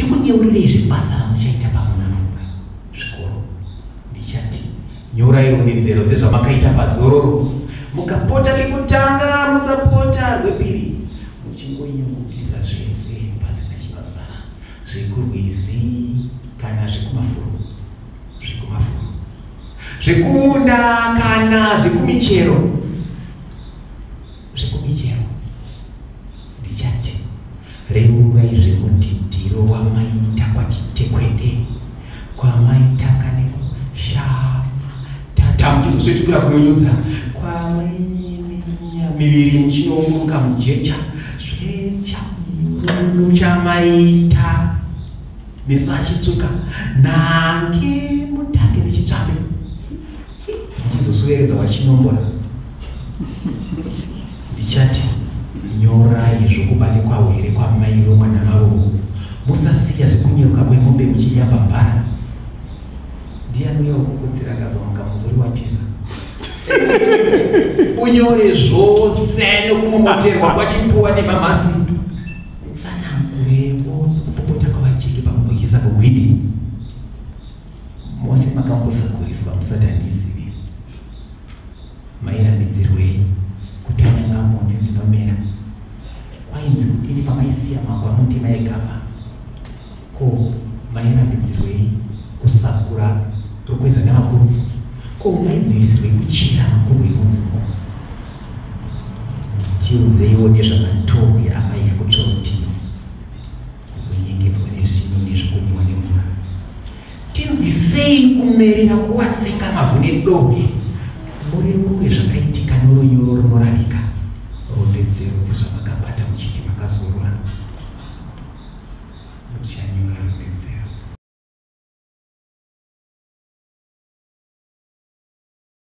Ndikunyeurirei zvebasa ramuchaita pamunavhura zvikoro. Ndichati nyorai rondedzero dzezvamakaita pazororo. Mukapota kekutanga musapota rwepiri muchingonyungupisa zvese pasina chinosara zvekurwizi kana zvekumafuro zvekumafuro zvekumunda kana zvekumichero zvekumichero ndichati reurai zvemudhidhiro wamaita kwachitekwede kwamaitanga nekushama tata muchizosvetukira kunonyudza kwamaiminya miviri muchinounguruka mujecha zvechanyururu chamaita meso achitsvuka nange mutange nechitsvambe muchizosuveredza wachinombora ndichati nyorai zvokuba nekwahwere kwamairomwa namavovo musasiya zvekunyeruka kwemombe muchinyamba mbara ndiani uya wekukotsira akazomuka mumvuri watiza unyore zvose nokumomoterwa kwachipuwa nemamhasi tsanangurewo nokupopota kwavacheke pamunoyisa kugwidi mose makambosakuriswa musati handizivi Mairambidzirwei kutanyanga mhodzi dzinomera? Kwainzi kudini pamaisiya magwa mundima yegaba? Ko mairambidzirwei kusakura rukweza navakuru? Ko maidzivisirwei kuchera makurwe emunzungu? Tiudzeiwo nezvamatohwe amaiya kutsvorotini kuzonyengedzwa nezvino nezvokunwiwa nemvura. Tinzwisei kumerera kuwatsenga mavhu nedohwe, mureurure zvakaitika norunyoro runoravika, rondedzero dzezvamakabata muchiti makazorora. Muchanyora rondedzero.